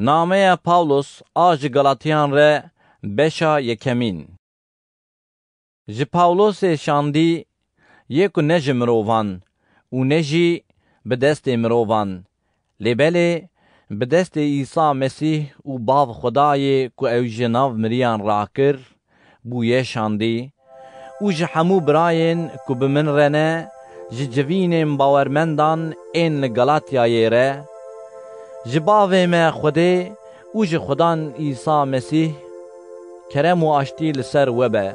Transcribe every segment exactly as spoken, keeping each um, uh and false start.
Nameya Pawlos a ji Galatiyan re, beşa yekemîn. Ji Pawlosê şandî, yê ku ne ji mirovan û ne jî bi destê mirovan, lê belê bi destê Îsa Mesîh û Bav Xwedayê ku ew ji nav miriyan rakir, bûye şandî û ji hemû birayên ku bi min re ne, ji civînên bawermendan ên li Galatyayê re, ji Bavê me Xwedê û ji Xudan Îsa Mesîh kerem û aştî li ser we be.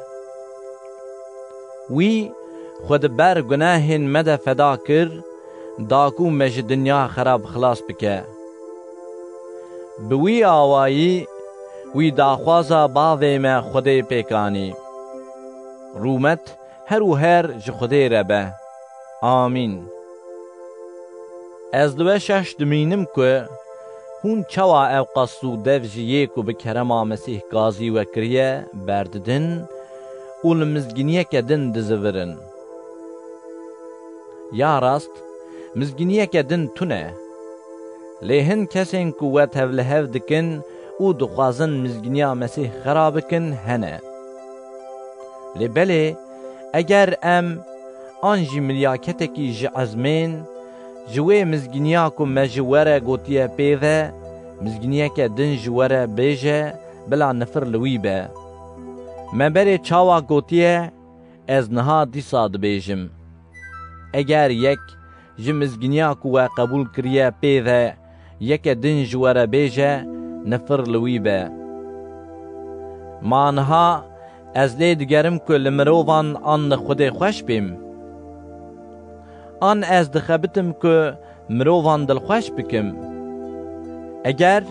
Wî xwe di ber gunehên me de feda kir, da ku me ji dinya xerab xilas bike. Bi wî awayî wî daxwaza Bavê me Xwedê pêk anî. Rûmet her û her ji Xwedê re be. Amîn. Ez li we şaş dimînim ku hûn çawa ew qas zû dev ji yê ku bi kerema Mesîh gazî we kiriye berdidin û li mizgîniyeke din dizivirin. Ya rast, mizgîniyeke din tune. Lê hin kesên ku we tevlihev dikin û dixwazin mizgîniya Mesîh xera bikin, hene. Lê belê, eger em an jî milyaketekî ji ezmên, ji wê mizgîniya ku me ji we re gotiye pê ve, mizgîniyeke din ji we re bêje, bila nifir li wî be. Me berê çawa gotiye, ez niha dîsa dibêjim. Eger yek ji mizgîniya ku we qebûl kiriye pê ve yeke din ji we re bêje, nifir li wî be. Ma niha ez lê digerim ku li mirovan an li Xwedê xweş bêm? An ez dixebitim ku mirovan dilxweş bikim? Eger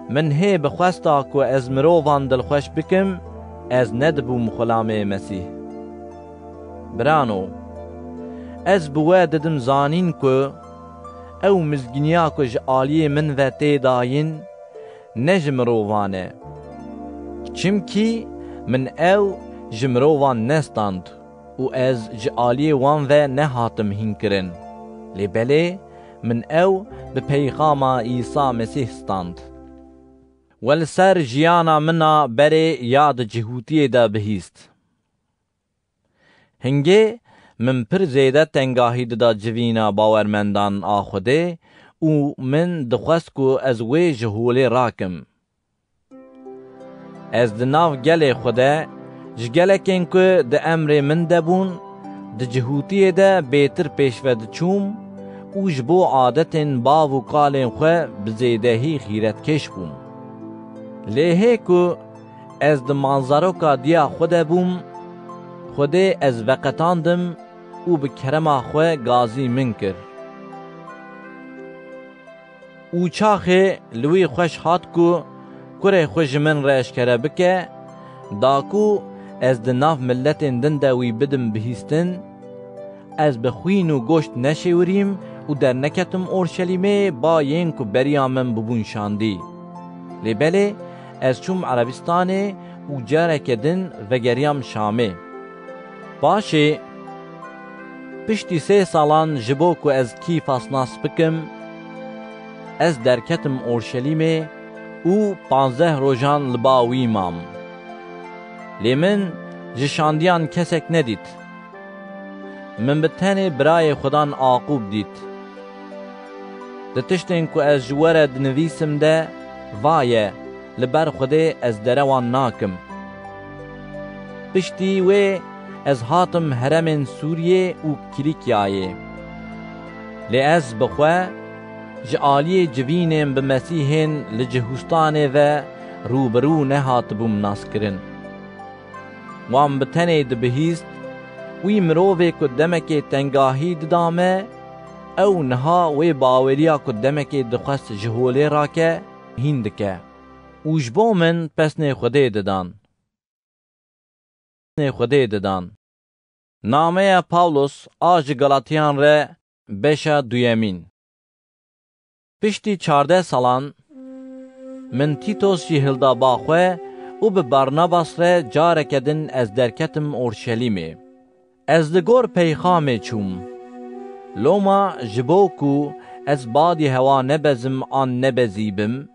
min hê bixwesta ku ez mirovan dilxweş bikim, ez nedibûm xulamê Mesîh. Birano, ez bi we didim zanîn ku ew mizgîniya ku ji aliyê min ve tê dayîn, ne ji mirovan e. Çimkî min ew ji mirovan nestand û ez ji aliyê wan ve nehatim hînkirin. Lê belê min ew bi peyxama Îsa Mesîh stand. We li ser jiyana min a berê ya di cihûtiyê de bihîst. Hingê min pir zêde tengahî dida civîna bawermendan a Xwedê û min dixwest ku ez wê ji holê rakim. Ez di nav gelê xwe de, ji gelekên ku di emrê min de bûn, di cihûtiyê de bêtir pêşve diçûm û ji bo adetên bav û kalên xwe bi zêdehî xîretkêş bûm. Lê hê ku ez di manzaroka diya xwe de bûm, Xwedê ez veqetandim û bi kerema xwe gazî min kir. Û çaxê li wî xweş hat ku kurê xwe ji min re eşkere bike, da ku ez di nav miletên din de wî bidim bihîstin, ez bi xwîn û goşt neşêwirîm û derneketim Orşelîmê, ba yên ku beriya min bibûn şandî. Lê belê ez çûm Erebistanê û careke din vegeriyam Şamê. Paşê, piştî sê salan ji bo ku ez Kîfas nas bikim, ez derketim Orşelîmê û panzdeh rojan li ba wî mam. Lê min ji şandiyan kesek nedît. Min bi tenê birayê Xudan Aqûb dît. Di tiştên ku ez ji we re dinivîsim de, va ye, li ber Xwedê ez derewan nakim. Piştî wê ez hatim heremên Sûriyê û Kîlîkyayê. Lê ez bi xwe ji aliyê civînên bi Mesîhên li Cihûstanê ve rû bi rû nehatibûm naskirin. Wan bi tenê dibihîst, wî mirovê ku demekê tengahî dida me, ew niha wê baweriya ku demekê dixwest ji holê rake, hîn dike. Û ji bo min pesnê Xwedê didan. Pesnê Xwedê didan. Nameya Pawlos a ji Galatiyan re, beşa duyemîn. Piştî çardeh salan, min Tîtos jî hilda ba xwe û bi Barnabas re careke din ez derketim Orşelîmê. Ez li gor peyxamê çûm. Loma ji bo ku ez badî hewa nebezim an nebezîbim,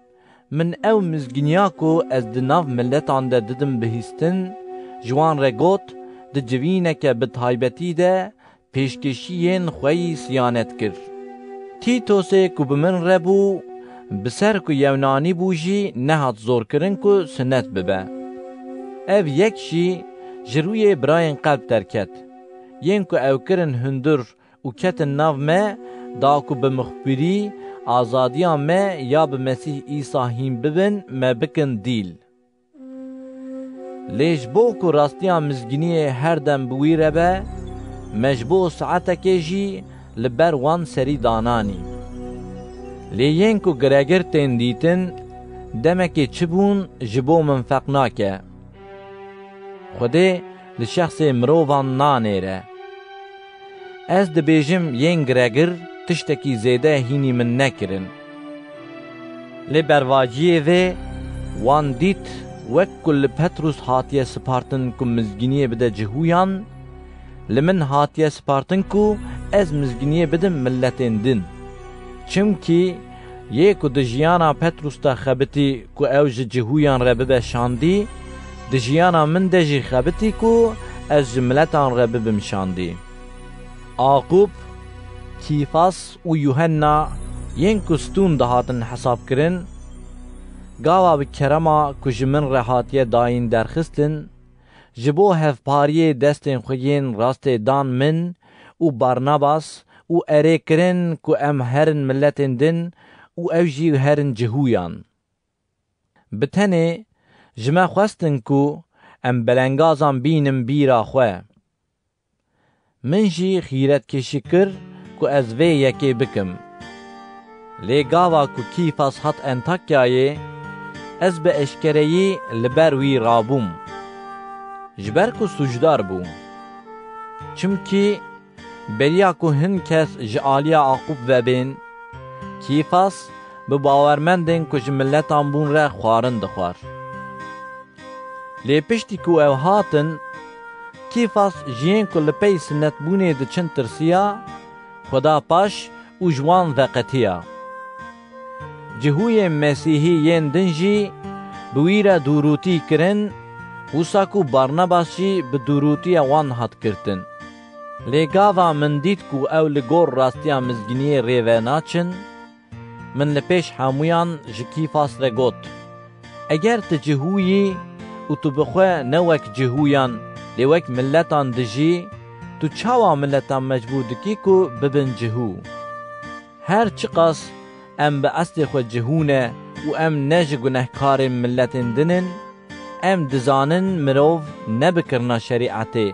Min ew mizgîniya ku ez di nav miletan de didim bihîstin, ji wan re got, di civîneke bi taybetî de pêşkêşiyên xwe yî siyanet kir. Tîtosê ku bi min re bû, bi ser ku Yewnanî bû jî nehat zorkirin ku sinet bibe. Ev yek jî ji rûyê birayên qelb derket, yên ku ew kirin hundir û ketin nav me, da ku bi mixbirî azadiya me ya bi Mesîh Îsa hîn bibin, me bikin dîl. Lê ji bo ku rastiya mizgîniyê her dem bi wî re be, me ji bo saetekê jî li ber wan serî dananî. Lê yên ku giregir tên dîtin, demekê çi bûn ji bo min feq nake. Xwedê li şexsê mirovan nanêre. Ez dibêjim, yên giregir tiştekî zêde hînî min nekirin. Lê bervaciyê vê, wan dît, wek ku li Petrûs hatiye sipartin ku mizgîniyê bide cihûyan, li min hatiye sipartin ku ez mizgîniyê bidim miletên din. Çimkî yê ku di jiyana Petrûs de xebitî ku ew ji cihûyan re bibe şandî, di jiyana min de jî xebitî ku ez ji miletan re bibim şandî. Aqûb, Kîfas û Yuhenna, yên ku stûn dihatin hesabkirin, gava bi kerema ku ji min re hatiye dayîn derxistin, ji bo hevpariyê destên xwe yên rastê dan min û Barnabas û erê kirin ku em herin miletên din û ew jî herin cihûyan. Bi tenê ji me xwestin ku em belengazan bînin bîra xwe. Min jî xîretkêşî kir ku ez vê yekê bikim. Lê gava ku Kîfas hat Entakyayê, ez bi eşkereyî li ber wî rabûm. Ji ber ku sûcdar bû. Çimkî beriya ku hin kes ji aliya Aqûb ve bên, Kîfas bi bawermendên ku ji miletan bûn re xwarin dixwar. Lê piştî ku ew hatin, Kîfas ji yên ku li pey sinetbûnê diçin tirsiya, xwe da paş û ji wan veqetiya. Cihûyên Mesîhî yên din jî bi wî re dûrûtî kirin, wisa ku Barnabas jî bi dûrûtiya wan hat girtin. Lê gava min dît ku ew li gor rastiya mizgîniyê rê ve naçin, min li pêş hemûyan ji Kîfas re got, Eger tu cihû yî û tu bi xwe ne wek cihûyan, lê wek miletan dijî, tu çawa miletan mecbûr dikî ku bibin cihû? Her çiqas em bi eslê xwe cihû ne û em ne ji gunehkarên miletên din in, em dizanin mirov ne bi kirina şerîetê,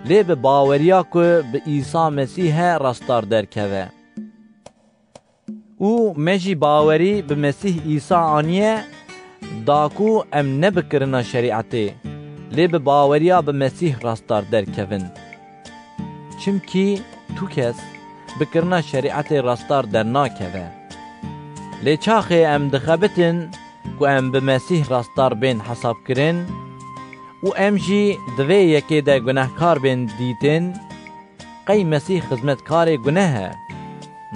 lê bi baweriya ku bi Îsa Mesîh e rastdar derkeve. Û me jî bawerî bi Mesîh Îsa aniye, da ku em ne bi kirina şerîetê, lê bi baweriya bi Mesîh rastdar derkevin. Çimkî tu kes bi kirina şerîetê rastdar dernakeve. Lê çaxê em dixebitin ku em bi Mesîh rastdar bên hesabkirin û em jî di vê yekê de gunehkar bên dîtin, qey Mesîh xizmetkarê guneh e?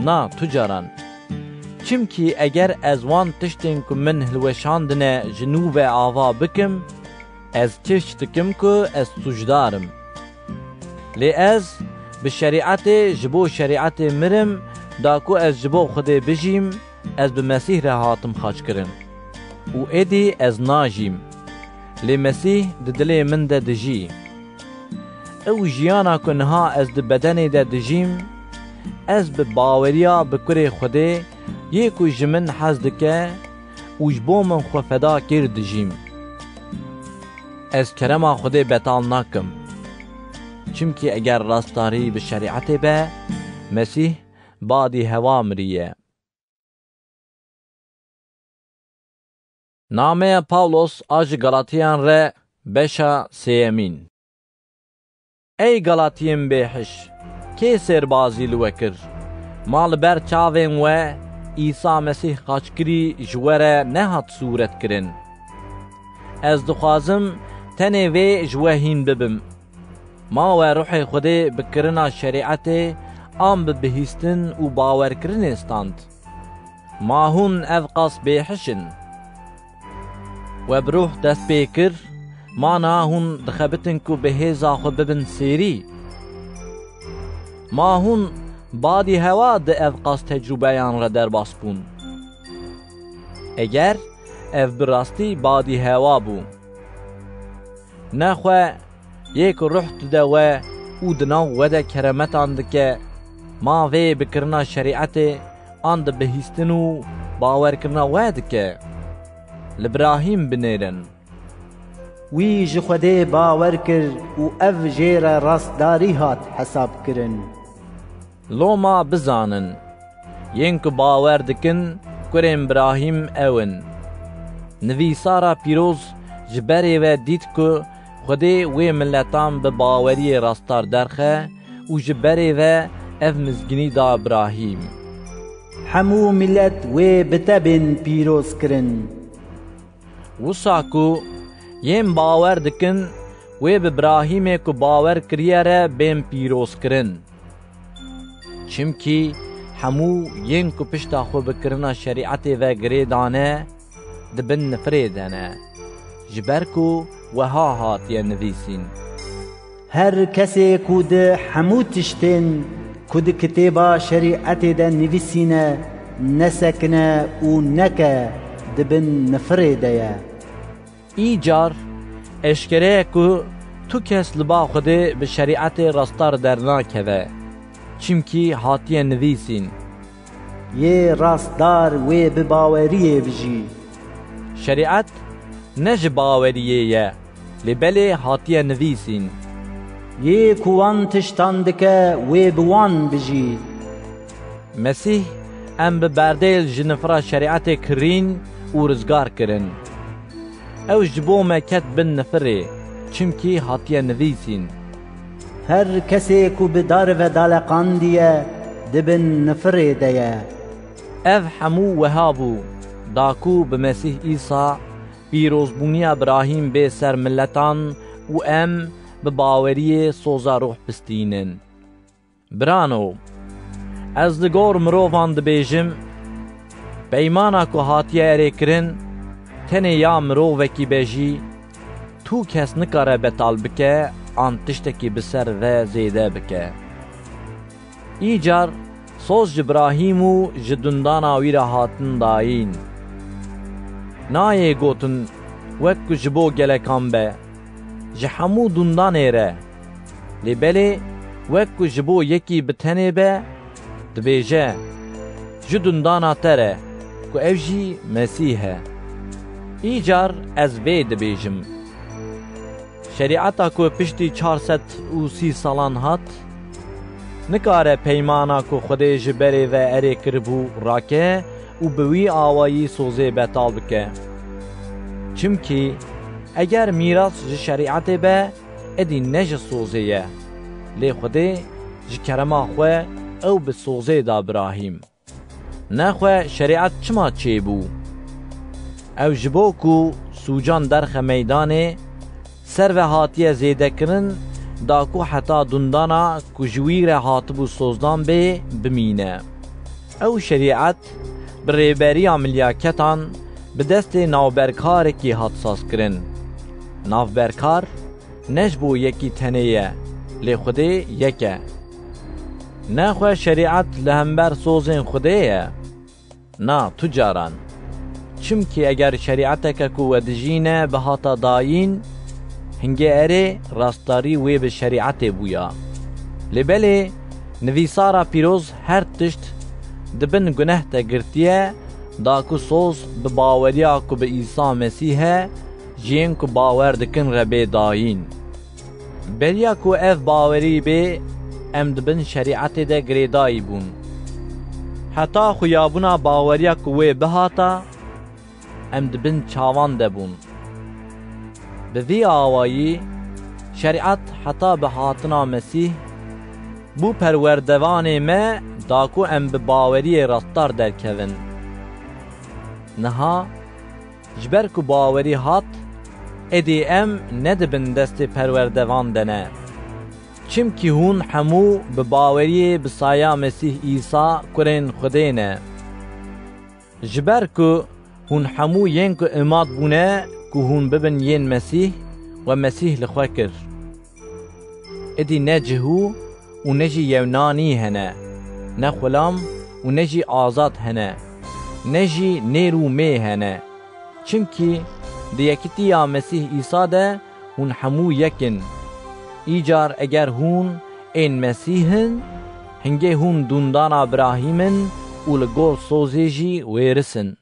Na, tu caran. Çimkî eger ez wan tiştên ku min hilweşandine ji nû ve ava bikim, ez çiş dikim ku ez sûcdar im. Lê ez bi şerîetê, ji bo şerîetê mirim, da ku ez ji bo Xwedê bijîm, ez bi Mesîh re hatim xaçkirin. Û êdî ez najîm. Lê Mesîh di dilê min de dijî. Ew jiyana ku niha ez di bedenê de dijîm, ez bi baweriya bi Kurê Xwedê yê ku ji min hez dike û ji bo min xwe feda kir dijîm. Ez kerema Xwedê betal nakim. Çimkî eger rastdarî bi şerîetê be, Mesîh badî hewa miriye. Nameya Pawlos a ji Galatiyan re, beşa sêyemîn. Ey Galatiyên bêhiş, kê sêrbazî li we kir? Ma li ber çavên we Îsa Mesîh qaçkirî ji we re nehat sûret kirin? Ez dixwazim tenê vê ji we hîn bibim. Ma we ruhê Xwedê bi kirina şerîetê an bi bihîstin û bawerkirinê stand? Ma hûn ev qas bêhiş in? We bi ruh dest pê kir, ma niha hûn dixebitin ku bi hêza xwe bibin sêrî? Ma hûn badî hewa di ev qas tecrûbeyan re derbas bûn? Eger ev bi rastî badî hewa bû, nexwe yê ku ruh dide we û di nav we de keremetan dike, ma vê bi kirina şerîetê an di bihîstin û bawerkirina we dike? Li Birahîm binêrin. Wî ji Xwedê bawer kir û ev jê re rastdarî hat hesabkirin. Loma bizanin, yên ku bawer dikin kurên Birahîm ew in. Nivîsara pîroz ji berê ve dît ku Xwedê wê miletan bi baweriyê rastar derxe û ji berê ve ev mizgînî da Birahîm. Hemû milet wê bi te bên pîroz kirin. Wisa ku yên bawer dikin wê bi Birahîmê ku bawer kiriye re bên pîrozkirin. Çimkî hemû yên ku pişta xwe bi kirina şerîetê ve girê dane, di bin nifirê de ne. Ji ber ku weha hatiye nivîsîn. Her kesê ku di hemû tiştên ku di kitêba şerîetê de nivîsîne nesekine û neke, di bin nifirê de ye. Îcar eşkere ye ku tu kes li ba Xwedê bi şerîetê rastar dernakeve, çimkî hatiye nivîsîn. Yê rastdar wê bi baweriyê bijî. Şerîet ne ji baweriyê ye, lê belê hatiye nivîsîn. Yê ku wan tiştan dike, wê bi wan bijî. Mesîh em bi berdêl ji nifira şerîetê kirîn û rizgar kirin. Ew ji bo me ket bin nifirê, çimkî hatiye nivîsîn. Her kesê ku bi dar ve daleqandiye, di bin nifirê de ye. Ev hemû weha bû, da ku bi Mesîh Îsa pîrozbûniya Birahîm bê ser miletan û em bi baweriyê soza ruh bistînin. Birano, ez li gor mirovan dibêjim, peymana ku hatiye erê kirin, tenê ya mirovekî be jî, tu kes nikare betal bike an tiştekî bi ser ve zêde bike. Îcar soz ji Birahîm û ji dundana wî re hatin dayîn. Nayê gotin wek ku ji bo gelekan be, ji hemû dundanê re. Lê belê wek ku ji bo yekî bi tenê be, dibêje, ji dundana te re, ku ev jî Mesîh e. Îcar ez vê dibêjim. Şerîeta ku piştî çar sed û sî salan hat, nikare peymana ku Xwedê ji berê ve erê kiribû rake û bi wî awayî sozê betal bike. Çimkî eger mîras ji şerîetê be, êdî ne ji sozê ye. Lê Xwedê ji kerema xwe ew bi sozê da Birahîm. Nexwe şerîet çima çêbû? Ew ji bo ku sûcan derxe meydanê, ser ve hatiye zêdekirin, da ku heta dundana ku ji wî re hatibû sozdan bê, bimîne. Ew şerîet bi rêberiya milyaketan bi destê navberkarekî hat sazkirin. Navberkar ne ji bo yekî tenê ye, lê Xwedê yek e. Nexwe şerîet li hember sozên Xwedê ye? Na, tu caran. Çimkî eger şerîeteke ku we dijîne bihata dayîn, hingê erê rastdarî wê bi şerîetê bûya. Lê belê, nivîsara pîroz her tişt di bin guneh de girtiye, da ku soz bi baweriya ku bi Îsa Mesîh e, ji yên ku bawer dikin re bê dayîn. Beriya ku ev bawerî bê, em di bin şerîetê de girêdayî bûn. Heta xuyabûna baweriya ku wê bihata, em di bin çavan de bûn. Bi vî awayî, şerîet heta bi hatina Mesîh bû perwerdevanê me, da ku em bi baweriyê rastar derkevin. Niha, ji ber ku bawerî hat, êdî em ne di bin destê perwerdevan de ne. Çimkî hûn hemû bi baweriyê bi saya Mesîh Îsa kurên Xwedê ne. Ji ber ku hûn hemû yên ku îmat bûne, û hûn bibin yên Mesîh we Mesîh li xwe kir. Êdî ne cihû û ne jî yewnanî hene, ne xulam û ne jî azad hene, ne jî nêr û mê hene. Çimkî di yekitiya Mesîh Îsa de hûn hemû yek in. Îcar eger hûn ên Mesîh in, hingê hûn dûndana Birahîm in û li gor sozê jî wêris in.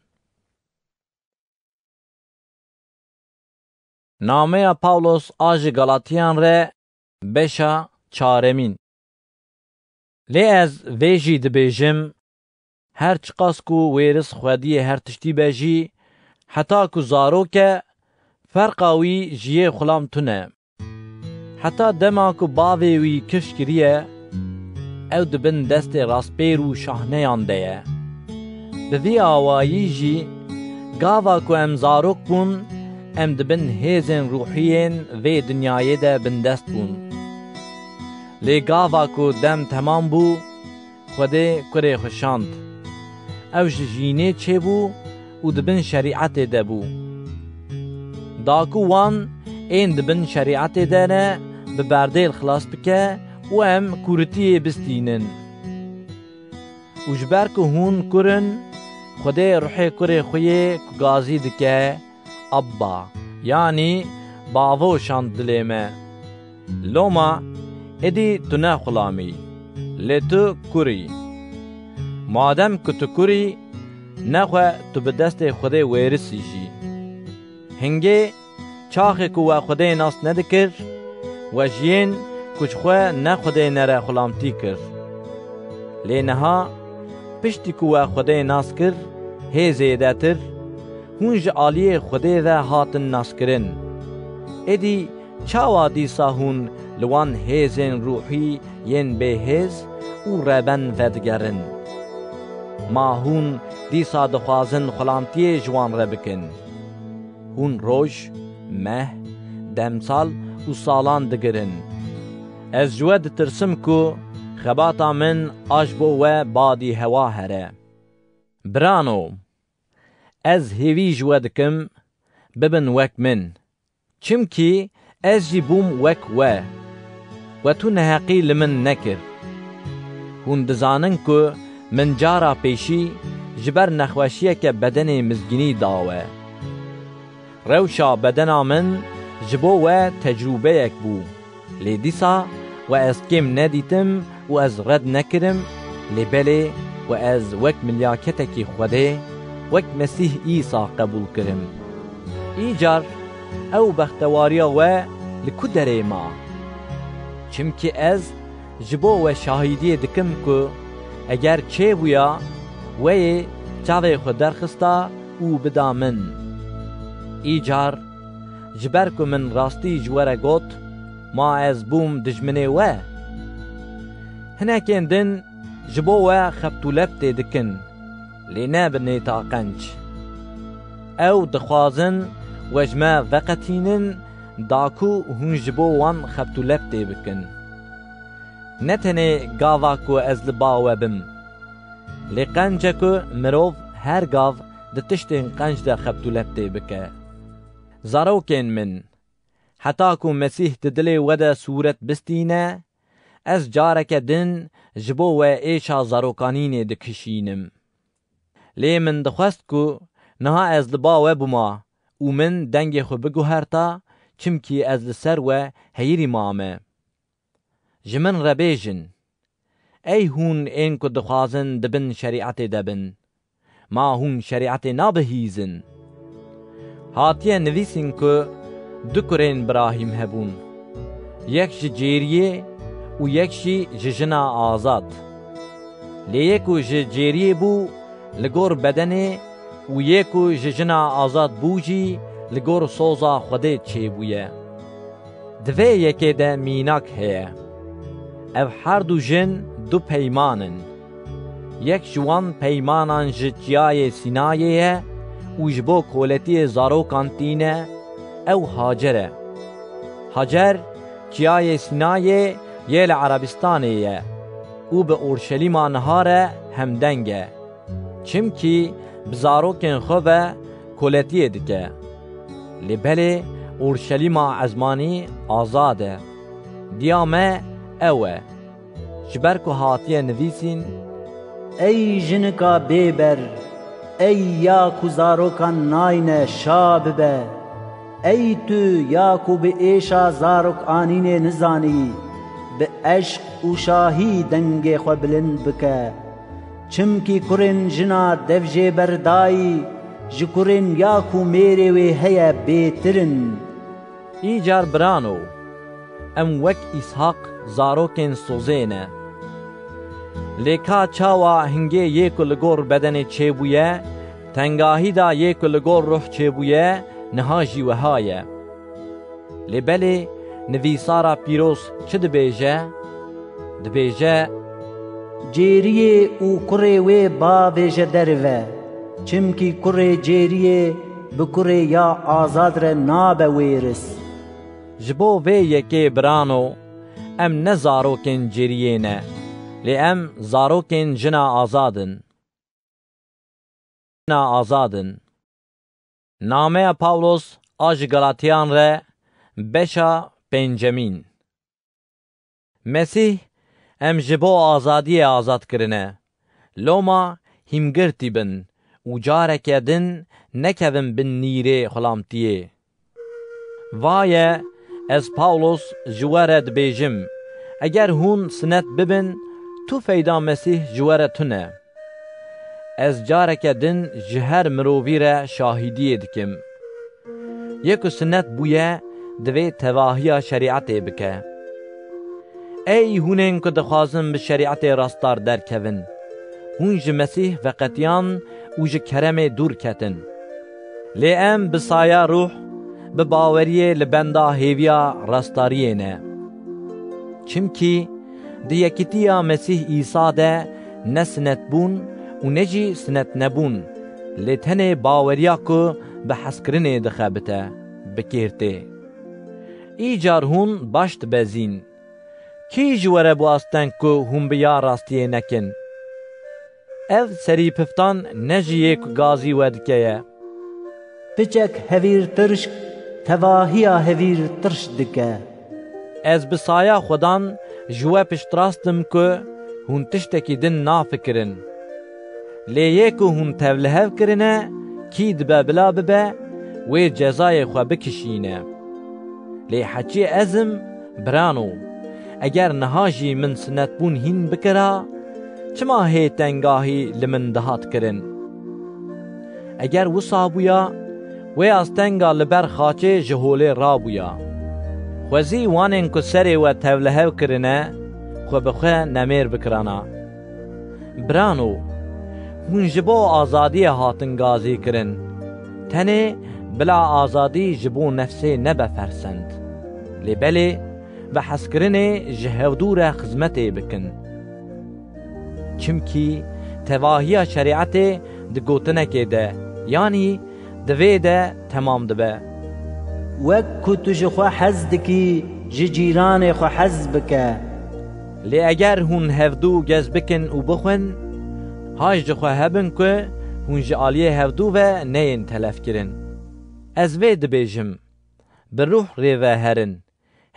Nameya Pawlos a ji Galatiyan re, beşa çaremîn. Lê ez vê jî dibêjim, her çiqas ku wêris xwediyê her tiştî be jî, heta ku zarok e, ferqa wî ji yê xulam tune. Heta dema ku bavê wî kifş kiriye, ew di bin destê rastpêr û şahneyan de ye. Bi vî awayî jî, gava ku em zarok bûn, em di bin hêzên ruhî yên vê dinyayê de bindest bûn. Lê gava ku dem temam bû, Xwedê kurê xwe şand. Ew ji jînê çêbû û di bin şerîetê de bû. Da ku wan ên di bin şerîetê de ne bi berdêl xilas bike û em kûritiyê bistînin. Û ji ber ku hûn kur in, Xwedê ruhê kurê xwe yê ku gazî dike, Abba, yanî Bavo şand dilê me. Loma, êdî tu ne xulam î, lê tu kur î. Madem ku tu kur î, nexwe tu bi destê Xwedê wêris î jî. Hingê, çaxê ku we Xwedê nas nedikir, we ji yên ku ji xwe ne Xwedê ne re xulamtî kir. Lê niha, piştî ku we Xwedê nas kir, hê zêdetir, hûn ji aliyê Xwedê ve hatin naskirin. Êdî çawa dîsa hûn li wan hêzên ruhî yên bêhêz û reben vedigerin? Ma hûn dîsa dixwazin xulamtiyê ji wan re bikin? Hûn roj, meh, demsal û salan digirin. Ez ji we ditirsim ku xebata min a ji bo we badî hewa here. Birano, ez hêvî ji we dikim, bibin wek min. Çimkî ez jî bûm wek we. We tu neheqî li min nekir. Hûn dizanin ku min cara pêşî ji ber nexweşiyeke bedenê mizgînî da we. Rewşa bedena min ji bo we tecrûbeyek bû. Lê dîsa we ez kêm nedîtim û ez red nekirim, lê belê we ez wek milyaketekî Xwedê, wek Mesîh Îsa qebûl kirim. Îcar ew bextewariya we li ku derê ma? Çimkî ez ji bo we şahidiyê dikim ku eger çêbûya, we yê çavê xwe derxista û bida min. Îcar, ji ber ku min rastî ji we re got, ma ez bûm dijminê we? Hinekên din ji bo we xept û leptê dikin, lê ne bi nêta qenc. Ew dixwazin we ji me veqetînin, da ku hûn ji bo wan xept û leptê bikin. Ne tenê gava ku ez li ba we bim, lê qenc e ku mirov her gav di tiştên qenc de xept û leptê bike. Zarokên min, heta ku Mesîh di dilê we de sûret bistîne, ez careke din ji bo we êşa zarokanînê dikişînim. Lê min dixwest ku niha ez li ba we bûma û min dengê xwe biguherta, çimkî ez li ser we heyirî mame. Ji min re bêjin, ey hûn ên ku dixwazin di bin şerîetê de bin, ma hûn şerîetê nabihîzin? Hatiye nivîsîn ku du kurên Birahîm hebûn, yek ji cêriyê û yek jî ji jina azad. Lê yê ku ji cêriyê bû li gor bedenê û yê ku ji jina azad bû jî li gor soza Xwedê çêbûye. Di vê yekê de mînak heye. Ev her du jin du peyman in. Yek ji wan peymanan ji Çiyayê Sînayê ye û ji bo koletiyê zarokan tîne, ew Hacer e. Hacer, Çiyayê Sînayê yê li Erebistanê ye û bi Orşelîma niha re hemdeng e. Çimkî bi zarokên xwe ve koletiyê dike. Lê belê Urşelîma ezmanî azad e. Diya me ew e. Ji ber ku hatiye nivîsîn: Ey jinika bêber, ey ya ku zarokan nayne şa bibe. Ey tu ya ku bi êşa zarok anînê nizanî, bi eşq û şahî dengê xwe bilind bike. Çimkî kurên jina dev jê berdayî, ji kurên ya ku mêrê wê heye bêtir in. Îcar birano, em wek Îshaq zarokên sozê ne. Lê ka çawa hingê yê ku li gor bedenê çêbûye, tengahî de yê ku li gor ruh çêbûye, niha jî wiha ye. Lê belê nivîsara pîroz çi dibêje? Dibêje: Cêriyê û kurê wê bavêje derive, çimkî kurê cêriyê bi kurê ya azad re nabe wêris. Ji bo vê yekê birano, em ne zarokên cêriyê ne, lê em zarokên jina azad in. Jina azad in. Nameya Pawlos a ji Galatiyan re, beşa pêncemîn. Mesîh em ji bo azadiyê azad kirine. Loma hîmgirtî bin û careke din nekevin bin nîrê xulamtiyê. Vaye, ez Pawlos ji we re dibêjim, eger hûn sinet bibin, tu feyda Mesîh ji we re tune. Ez careke din ji her mirovî re şahîdiyê dikim. Yê ku sinet bûye, divê tevahiya şerîetê bike. Ey hûnên ku dixwazin bi şerîetê rastar derkevin! Hûn ji Mesîh veqetiyan û ji keremê dûr ketin. Lê em bi saya Ruh, bi baweriyê li benda hêviya rastariyê ne. Çimkî di yekîtiya Mesîh Îsa de ne sinetbûn û ne jî sinetnebûn, lê tenê baweriya ku bi hezkirinê dixebite, bi kêr tê. Îcar hûn baş dibezîn. Kî ji we re bû asteng ku hûn bi ya rastiyê nekin? Ev serîpiftan ne ji yê ku gazî we dike ye. Piçek hevîrtirşk tevahiya hevîrtirş dike. Ez bi saya Xudan ji we piştrast im ku hûn tiştekî din nafikirin. Lê yê ku hûn tevlihev kirine, kî dibe bila bibe, wê cezayê xwe bikişîne. Lê heçî ez im, birano, eger niha jî min sinetbûn hîn bikira, çima hê tengahî li min dihat kirin? Eger wisa bûya, wê astenga li ber xaçê ji holê rabûya. Xwezî wanên ku serê we tevlihev kirine, xwe bi xwe nemêr bikirana. Birano, hûn ji bo azadiyê hatin gazî kirin. Tenê bila azadî ji bo nefsê nebe fersend. Lê belê, bi hezkirinê ji hevdû re xizmetê bikin. Çimkî tevahiya şerîetê di gotinekê de, yanî di vê de temam dibe: Wek ku tu ji xwe hez dikî, ji cîranê xwe hez bike. Lê eger hûn hevdû gez bikin û bixwin, ha ji xwe hebin ku hûn ji aliyê hevdû ve neyên telefkirin. Ez vê dibêjim, bi ruh rê ve herin,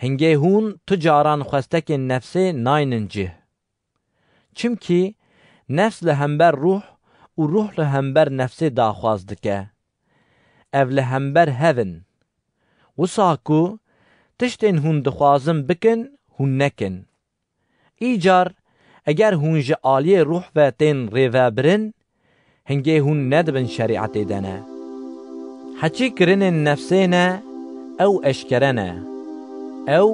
hingê hûn tu caran xwestekên nefsê naynin cih. Çimkî nefs li hember ruh û ruh li hember nefsê daxwaz dike. Ev li hember hev in. Wisa ku tiştên hûn dixwazin bikin, hûn nekin. Îcar, eger hûn ji aliyê ruh ve tên rêvebirin, hingê hûn ne di bin şerîetê de ne. Heçîkirinên nefsê ne, ew eşkere ne. Ew,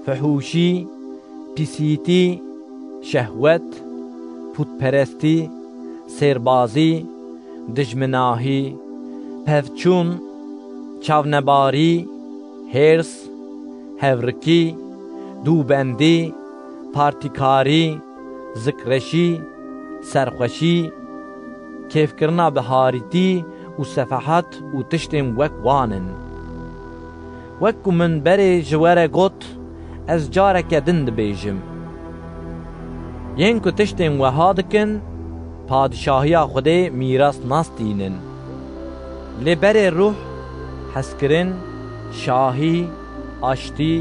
fihûşî, pîsîtî, şehwet, pûtperestî, sêrbazî, dijminahî, pevçûn, çavnebarî, hêrs, hevrikî, dûbendî, partîkarî, zikreşî, serxweşî, kêfkirina bi harîtî û sefehat û tiştên wek wan in. Wek ku min berê ji we re got, ez careke din dibêjim: Yên ku tiştên weha dikin, padişahiya Xwedê mîras nastînin. Lê berê ruh Hezkirin, şahî, aştî,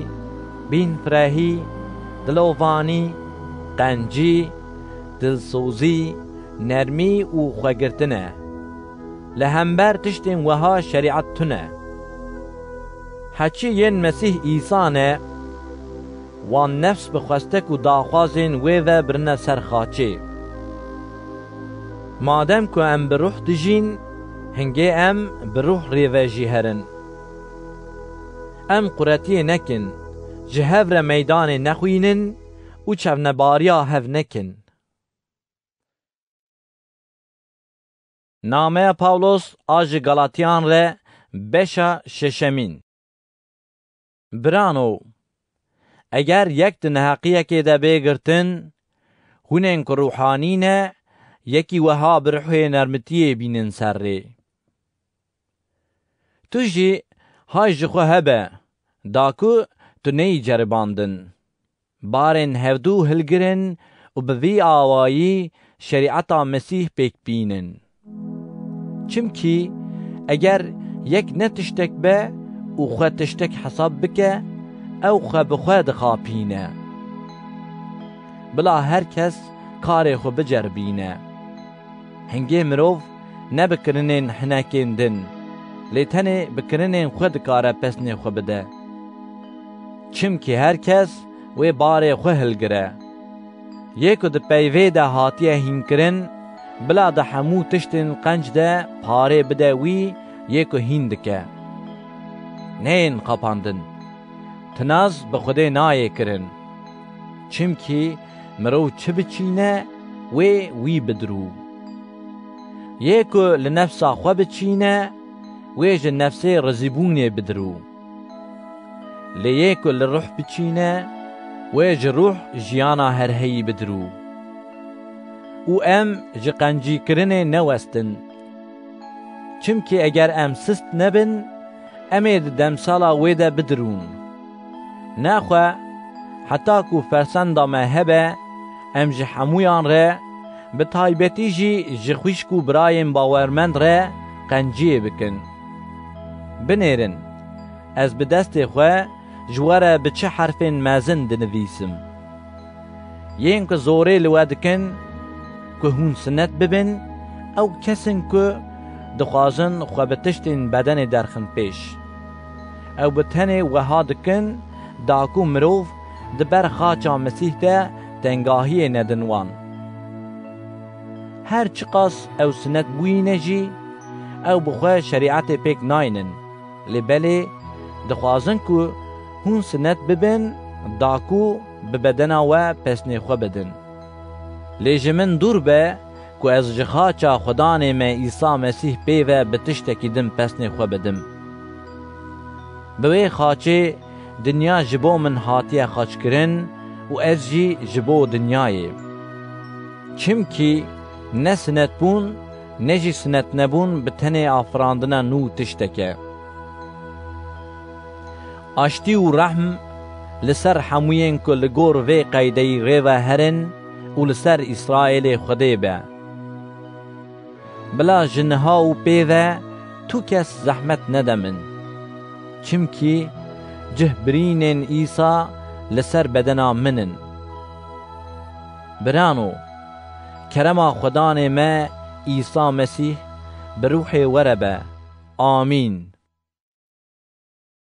bînfirehî, dilovanî, qencî, dilsozî, nermî û xwegirtin e. Li hember tiştên wiha şerîet tune. Heçî yên Mesîh Îsa ne, wan nefs bi xwestek û daxwazên wê ve birine ser xaçê. Madem ku em bi ruh dijîn, hingê em bi ruh rê ve jî herin. Em quretiyê nekin, ji hev re meydanê nexwînin û çavnebariya hev nekin. Nameya Pawlos a ji Galatiyan re, beşa şeşemîn. Birano, eger yek di neheqiyekê de bê girtin, hûnên ku ruhanî ne, yekî wiha bi ruhê nermitiyê bînin ser rê. Tu jî hay ji xwe hebe, da ku tu neyî ceribandin. Barên hevdû hilgirin û bi vî awayî şerîeta Mesîh pêk bînin. Çimkî eger yek ne tiştek be û xwe tiştek hesab bike, ew xwe bi xwe dixapîne. Bila her kes karê xwe biceribîne. Hingê mirov ne bi kirinên hinekên din, lê tenê bi kirinên xwe dikare pesnê xwe bide. Çimkî her kes wê barê xwe hilgire. Yê ku di peyvê de hatiye hînkirin, bila di hemû tiştên qenc de parê bide wî yê ku hîn dike. Neyên qapandin. Tinaz bi Xwedê nayê kirin. Çimkî mirov çi biçîne, wê wî bidirû. Yê ku li nefsa xwe biçîne, wê ji nefsê rizîbûnê bidirû. Lê yê ku li ruh biçîne, wê ji ruh jiyana herheyî bidirû. Û em ji qencîkirinê newestin. Çimkî eger em sist nebin, em ê di demsala wê de bidirûn. Nexwe, heta ku fersenda me hebe, em ji hemûyan re, bi taybetî jî ji xwişk û birayên bawermend re qenciyê bikin. Binêrin, ez bi destê xwe ji we re bi çi herfên mezin dinivîsim. Yên ku zorê li we dikin ku hûn sinet bibin, ew kes in ku dixwazin xwe bi tiştên bedenê derxin pêş. Ew bi tenê wiha dikin, da ku mirov di ber xaça Mesîh de tengahiyê nedin wan. Her çiqas ew sinet bûyîne jî, ew bi xwe şerîetê pêk naynin. Lê belê dixwazin ku hûn sinet bibin, da ku bi bedena we pesnê xwe bidin. Lê ji min dûr be ku ez ji xaça Xudanê me Îsa Mesîh pê ve bi tiştekî din pesnê xwe bidim. Bi wê xaçê dinya ji bo min hatiye xaçkirin û ez jî ji bo dinyayê. Çimkî ne sinetbûn, ne jî sinetnebûn bi tenê afirandina nû tiştek e. Aştî û rehm li ser hemûyên ku li gor vê qeydeyî rê ve herin û li ser Îsraêlê Xwedê be. Bila ji niha û pê ve tu kes zehmet nede min. Çimkî cih birînên Îsa li ser bedena min in. Birano, kerema Xudanê me Îsa Mesîh bi ruhê we re be. Amîn.